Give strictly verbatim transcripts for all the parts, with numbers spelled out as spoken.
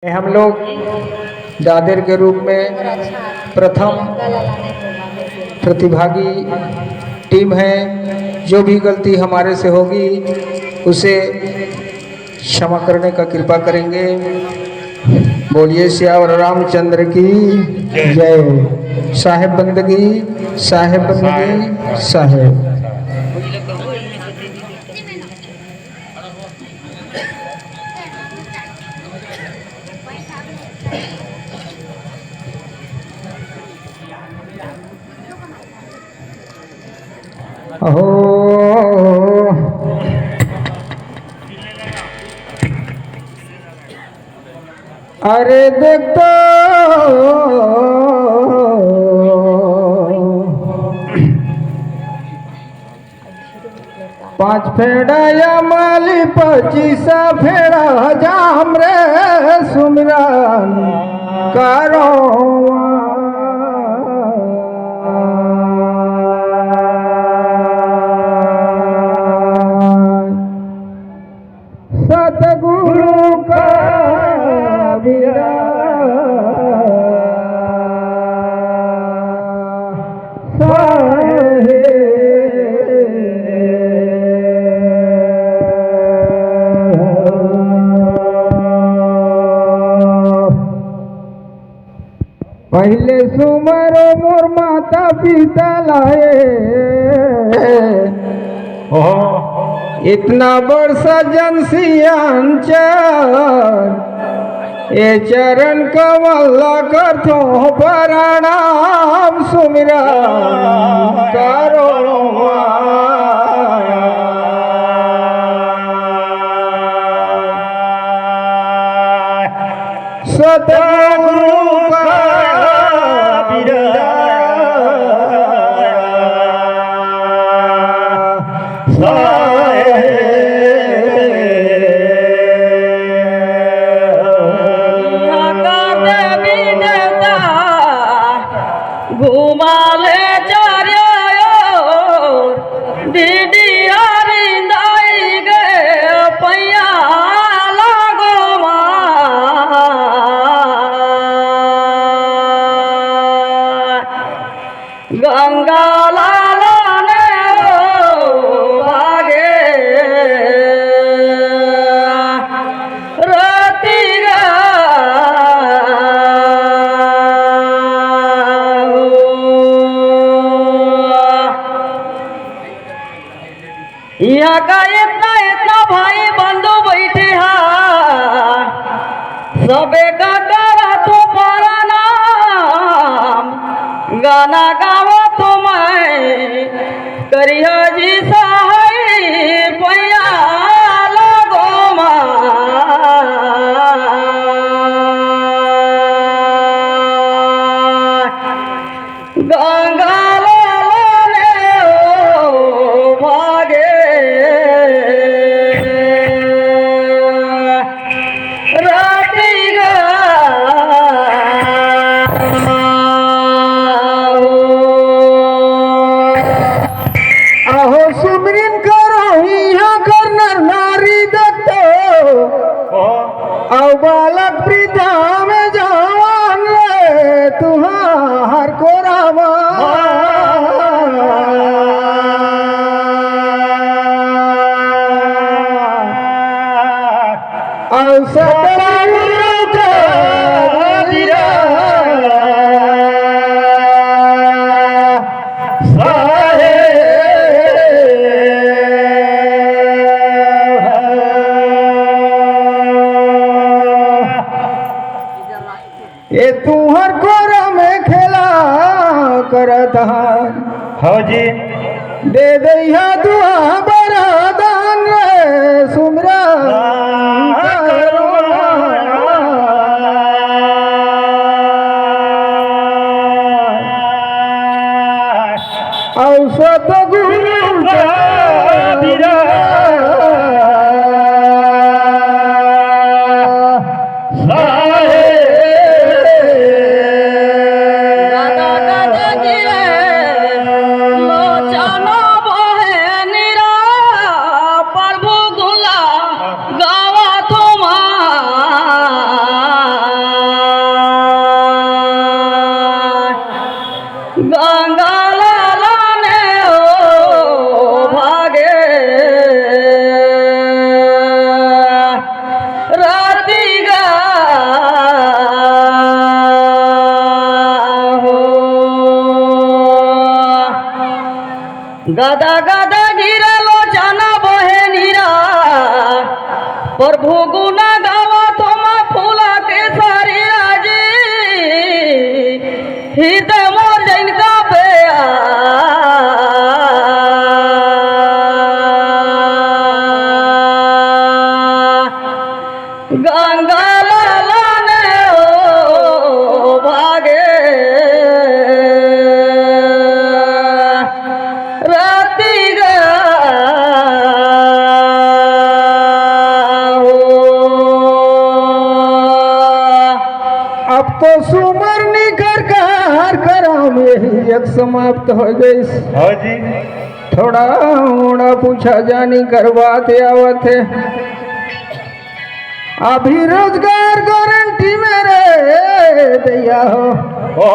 हम लोग दादेर के रूप में प्रथम प्रतिभागी टीम है। जो भी गलती हमारे से होगी, उसे क्षमा करने का कृपा करेंगे। बोलिए सियावर रामचंद्र की जय। साहेब बंदगी, साहेब बंदगी, साहेब। अहो। अरे देख तो, पाँच फेड़ा या माली, पच्चीस फेड़ा जाम रे सुमिरन करो। सतगुरु का बिना साहे। पहिले सुमरो मोर माता पिता लाए। ओहो। इतना बड़ सज्जन सियान चर, ए चरण कमल ला करथो प्रणाम सुमिरन करो। सतगुरु का बिना साहे। यहाँ का देवी देवता घुमा ले चारों ओर, डीडी हरिंदाई गे पैया लागो माँ। गंगा लाला ने ओ भागे रतिगा। यहाँ का इतना, इतना भाई बंधु बैठे हा, सबे का करा तो प्रणाम, गाना गावा तो मैं करिया जी सहाय पैया लगो माँ। गंगा लाला ने ओ भागे रतिगा। अहो सुमिरन करो इहाँ कर नर नारी दत्तो। अउ बालक वृद्धा में जवान रे तुहार कोरा मा। अउ सतगुरु का बिना साहे। ए तुहर कोरा में खेला करत हन। हव जी। दे दइहा दुआ बरदान रे सुमिरन करो। अउ सतगुरु का बिना साहे। दादा, दादा जी रे, लोचन बहे नीरा, प्रभु गुला गावा तुमा। गदा गदा गिरे लोचन बहे नीरा, प्रभु गुण गावत होमा फूला के शरीरा जी, हृदय मोर जैन कांपे आ। गंगा लाला ने ओ भागे रतिगा हो। अब तो सुमरनी कर कार करम यही एक समाप्त हो गई। हाँ जी। थोड़ा मोड़ा पूछा जानी कर बात आवत हे। अभी रोजगार गारंटी मेरे दैया हो। ओ।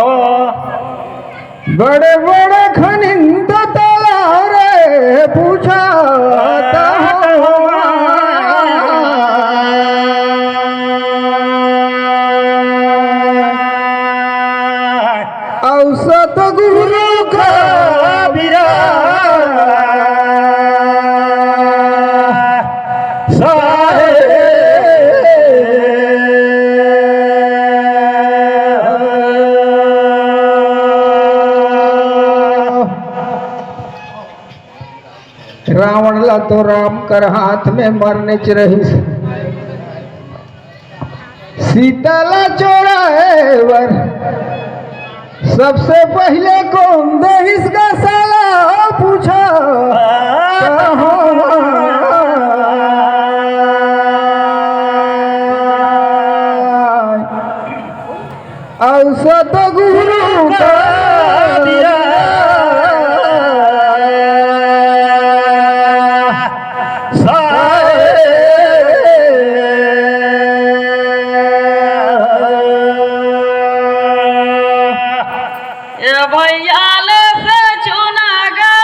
बड़े बड़े खनिंद ताला रे पूछा। अउ सतगुरु का बिरा साहे। रावण ला तो राम कर हाथ में मरने च रहिस। सीता ला चोराए बर सबसे पहिले कोन देहिस गा साला पूछा। अउ सतगुरु का दिया साए। ए भैया ले से चुना गा,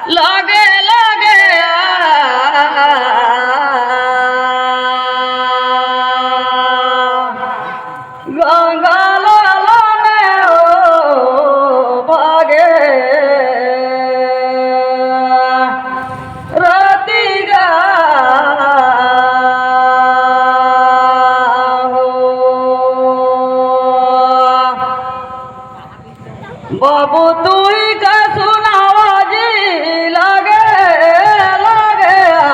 लगे लगे आ। गंगा लाला ने ओ भागे रतिगा हो। बाबू तू ही का सुनावा जी, लगे लगे आ।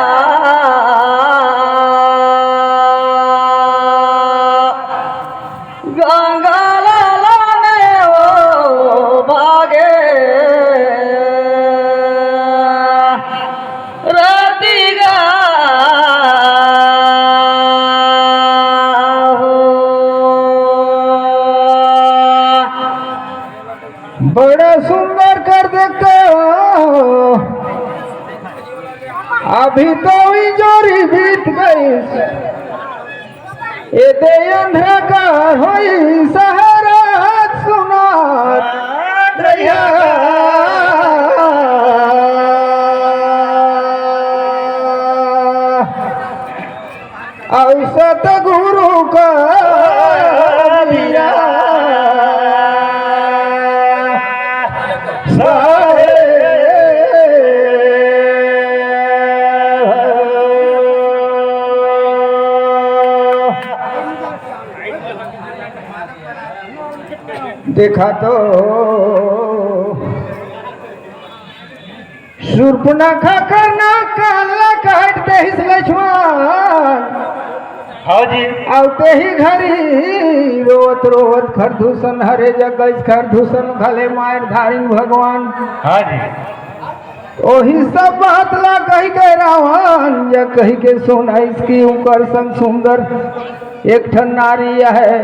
गंगा लाला ने ओ भागे रतिगा हो। बड़ा सुंदर कर देते हो। अभी तो इंजोरी बीत गई, ए दे अंधकार होई सहरात सुनात रहिया। अउ सतगुरु का दिया साहे। देखा तो सुर्पनखा कर ना कान ला काट देहिस लक्ष्मण। हाँ जी। अउ तेही घरी रोवत रोवत खरदूषण हरे जगइस खरदूषण घले मार धारिन भगवान। हाँ जी। ओही सब बात ला कहि के रावण या कहि के सुनाइस कि उंकर संग सुंदर एक ठन नारी हे।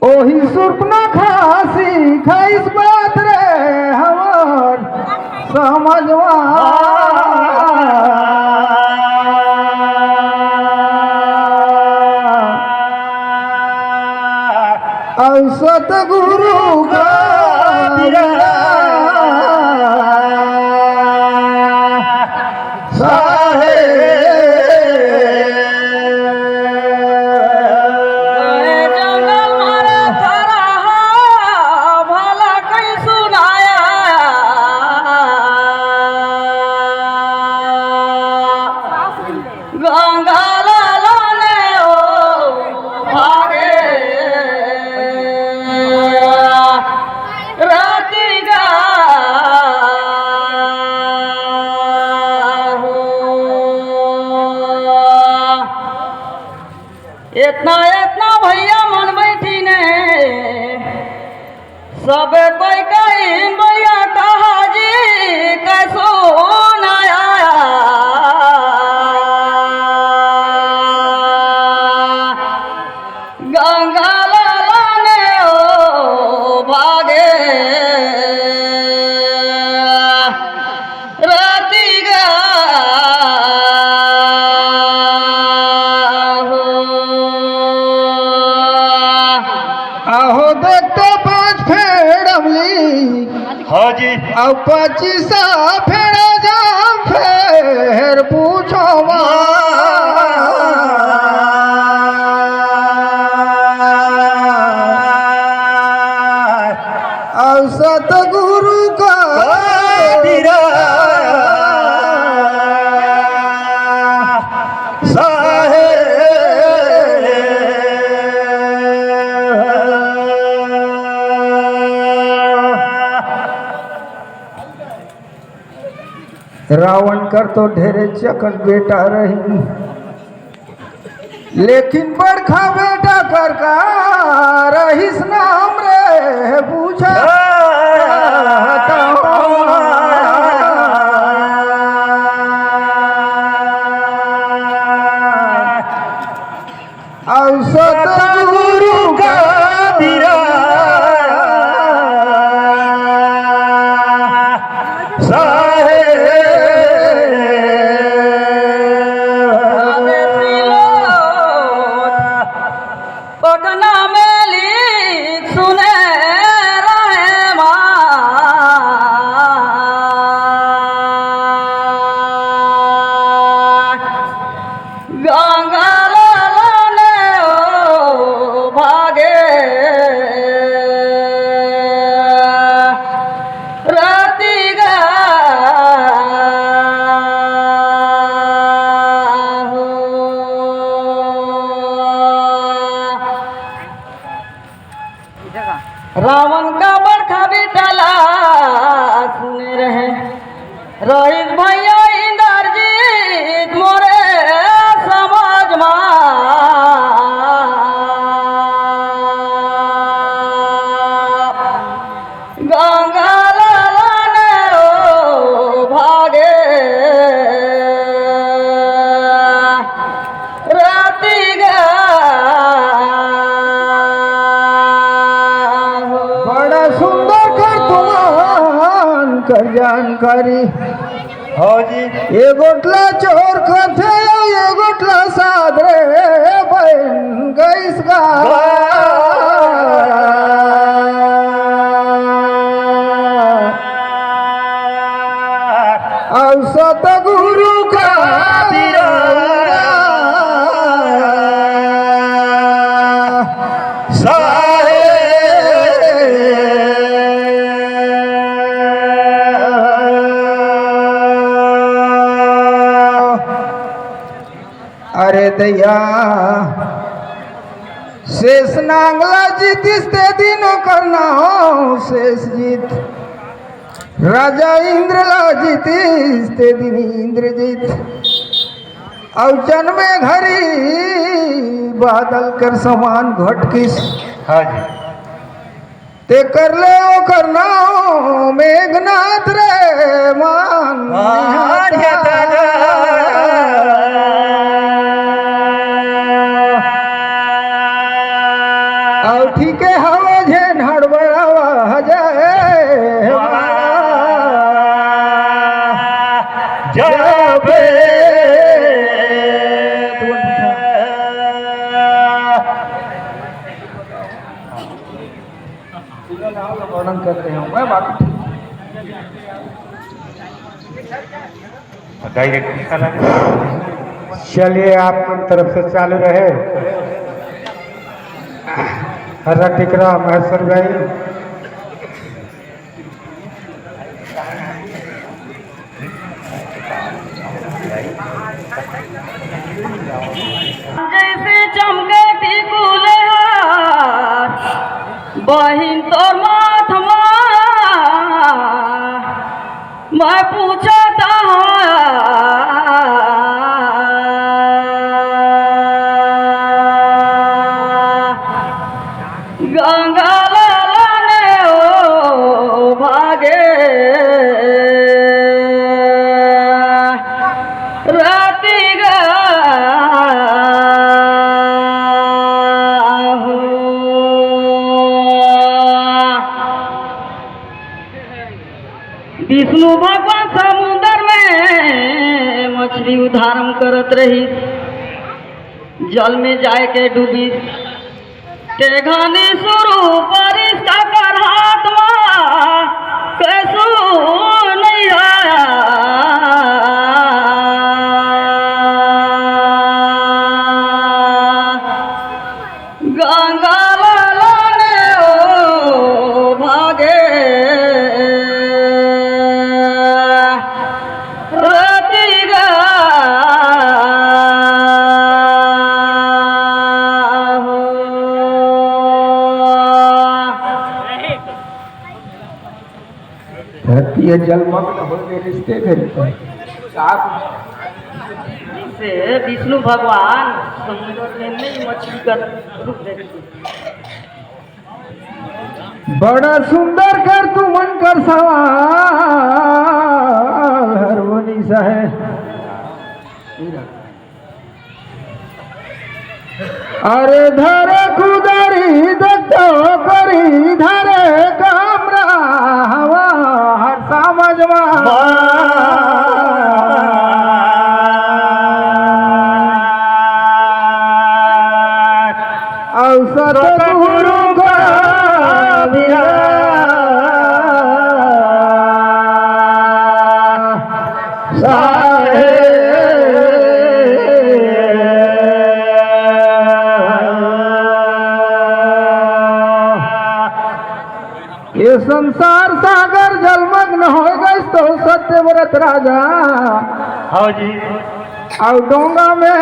ओही सुर्पनखा सिखाइस बात रे हमर समझवा। अउ सतगुरु का दिया साहे। जंगल मारे खरा हा, गंगा लाला ने ओ भागे राती गा हो। इतना, इतना भैया मन बैठी ने, सब कोई कहीं भैया कहा जी कैसो नया। गंगा लाला ने ओ भागे राती गा हो। आहो देख तो पाँच फेर अमली। हाँ जी। अब पच्चीस फेर जाम फेर पूछो माँ। अब सतगुरु का तेरा साहेब। रावण कर तो ढेरे चकन बेटा रही, लेकिन बड़खा बेटा कर का रहिस नाम रे पूछा। अउ सतगुरु का तेरा साहेब। पटना में लीन सुने रहे माँ। गंगा लाला ने ओ भागे राती गा हो। रावण का बड़खा बेटा ला सुने रहे, रहिस भैया इंद्रजीत मोरे समाज मा। गंगा लाला ने ओ भागे राती गा हो। बड़ा सुंदर कर तुमान कर जानकारी। हाँ जी। एगोटला चोर कथे, एगोटला साध रे बन गइस गा। अउ सतगुरु का तेरा साहेब। अरे दया, शेष नांगला जीतिस ते दिन ओकर नाव शेष जीत। राजा इंद्र ला जीतिस ते दिन इंद्रजीत। अउ जनमे घरी बादल कर समान घटकिस। हाँ जी। तेकर ले ओकर नाव मेघनाथ रे मान। मान निहाता। अउ ठीक हवे झेन हड़बड़ावा हजे। जबे वर्णन करते हैं मैं बाकी। डायरेक्ट निकाला। चलिए, आप मन तरफ से चालू रहे। हर्रा टिकरा महेश्वर भाई। जैसे चमके टिकुले हार, बहिन तोर माथ मा, मैं पूछत हँव। गंगा लाला ने ओ भागे रतिगा हो। विष्णु भगवान समुंदर में मछली उद्धारम करत रहिस, जल में जाए के डूबिस। तेघनी सुरू परिस काकर हाथ मा कछु नइ आया। गंगा लाला ने ओ भागे रतिगा हो। धरती ह जलमग्न हो गे रिहिस ते घरी। से विष्णु भगवान समुद्र में नइ मछली कर रूप धरिस। बड़ा सुंदर कर तुमन कर सवाल हर बनिस हे। अरे धरे कुदारी देखतो करी धरे कामरा हवा हर समझ मा। अउ सतगुरु का दिया साहे। ये संसार सागर जलमग्न हो गइस तो सत्यव्रत राजा। हाँ जी। अउ डोंगा में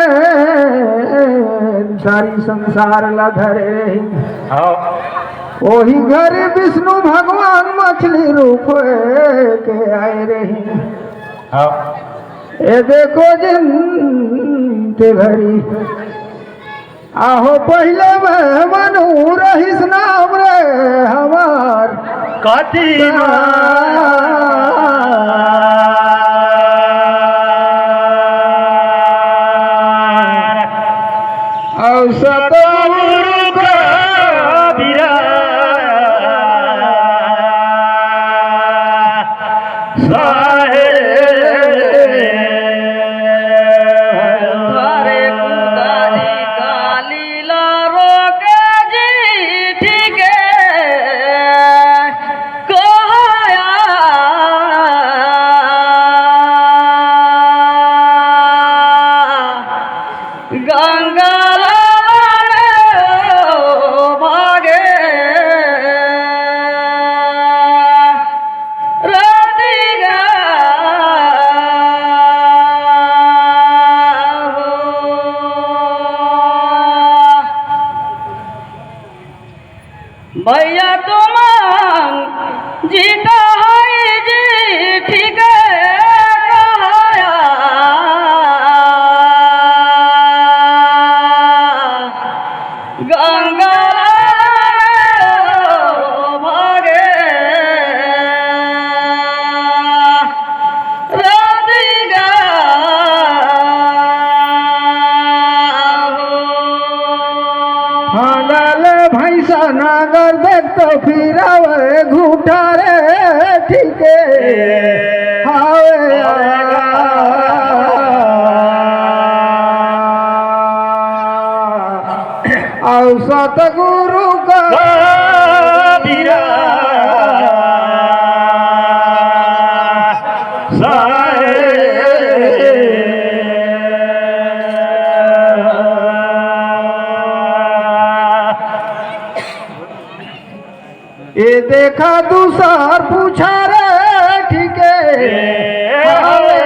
सारी संसार ला धरे रही। हाँ। ओही घरी विष्णु भगवान मछली रूप के आए रही। हाँ। ए देखो जिन ते घरी आहो पहिले में मनु रहिस नाम रे हमार। कथी नाम? अउ सतगुरु कबीरा साहेब। अरे कुदारी काली ला रोके जी ठीके कहाया। गंगा लाल भागे रतिगा हो। भैया तुमन जी कहाई जी ठीक कहाया। गंगा भागे रतिगा हो। फांदल भैंसा नांगर देख तो फिरावे घूटा रे ठीके हावे। अउ सतगुरु कबीरा साहेब। ए देखा दूसर पूछा रे ठीके हावे।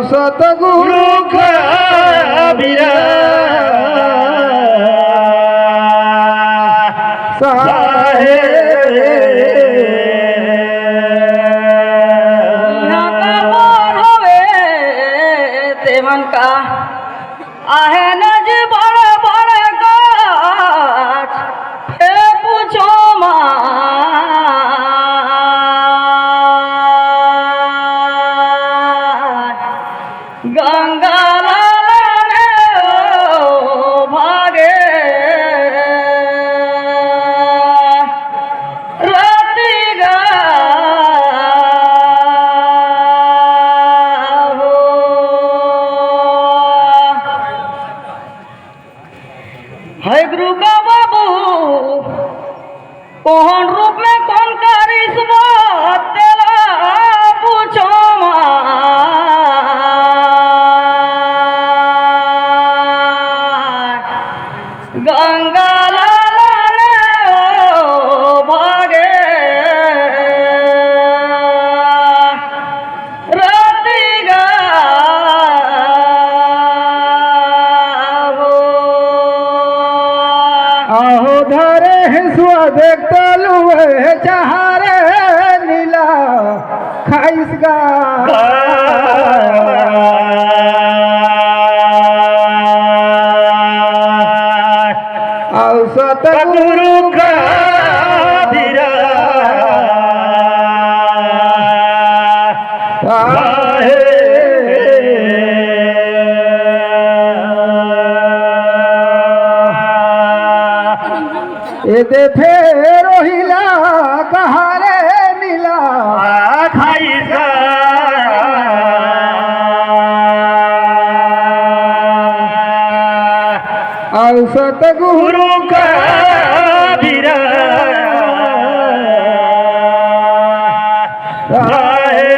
सतगुरु कबीरा साहेब। इहाँ का बोल हवे तेमन का, आहे न जी बड़ बड़ गाछ, हे पूछो मा। गंगा लाल ने ओ भागे रतिगा हो। हे गुरु का बाबू, कोन रूप में कोन करिस बा, तेला पूछो मा। गंगा लाल ने ओ भागे रतिगा हो। आहो धरे हँसुआ देख तलुए चहारे नीला खाइस गा। अउ सतगुरु कबीरा साहेब। एदे फेर ओहिला कहारे नीला खाइस गा। अउ सतगुरु कबीरा साहेब।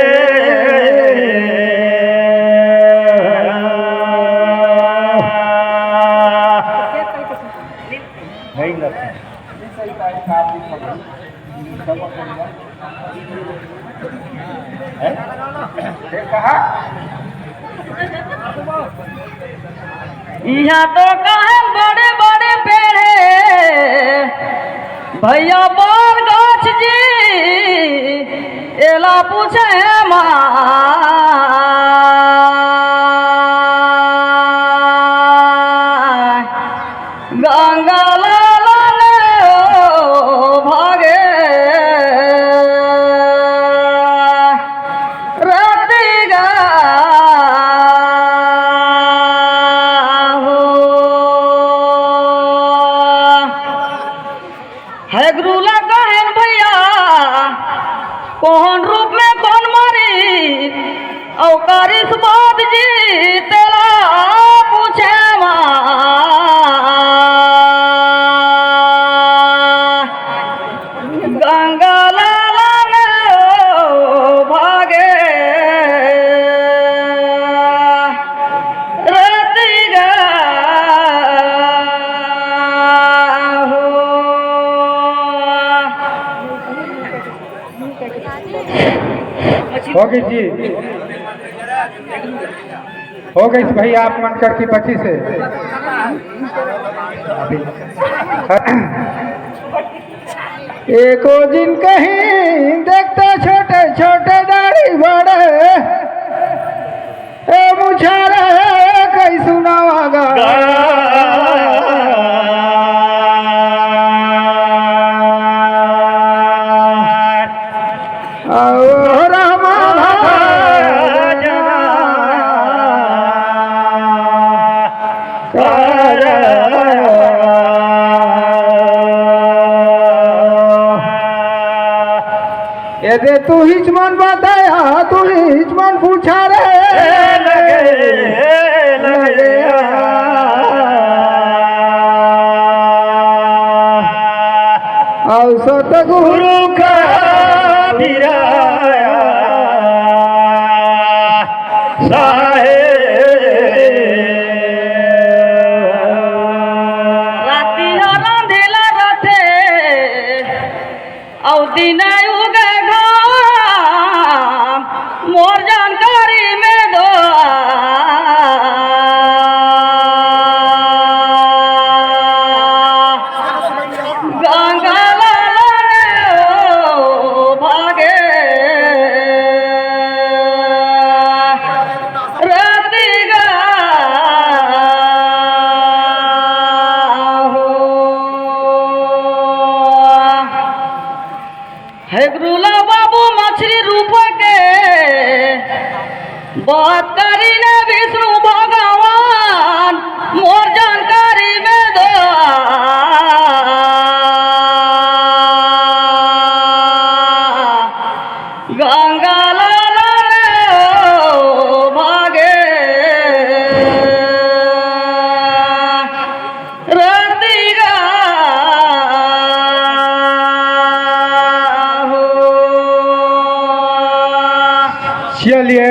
इहाँ तो काहे बड़े बड़े पेड़ हे भैया, बड़ गाछ जी, एला पूछे मा। गंगा लाल ने ओ भागे रतिगा हो। हे गुरु ला कहेन भैया, कोन रूप में कोन मारी, अउ करिस बात जी तेला पूछे मा। गंगा लाल ने ओ भागे रतिगा हो। हो गई जी, हो गई भैया, आप मन कर की बची से। एको जिन कहीं देखते छोटे छोटे दाढ़ी बड़े, ए मुछारे कई सुनावा गा। अउ रामा भजना कर। एदे तुहिच मन बताया, तुहिच मन पूछा रे। लगे, लगे। अउ सतगुरु कबीरा साहेब। राति ह रांधेला रथे, अउ दिन उगे घाम, मोर जानकारी में दो बात करी ने विष्णु भगवान, मोर जानकारी में देवा। गंगा लाला रे ओ भागे रतिगा हो। चलिए,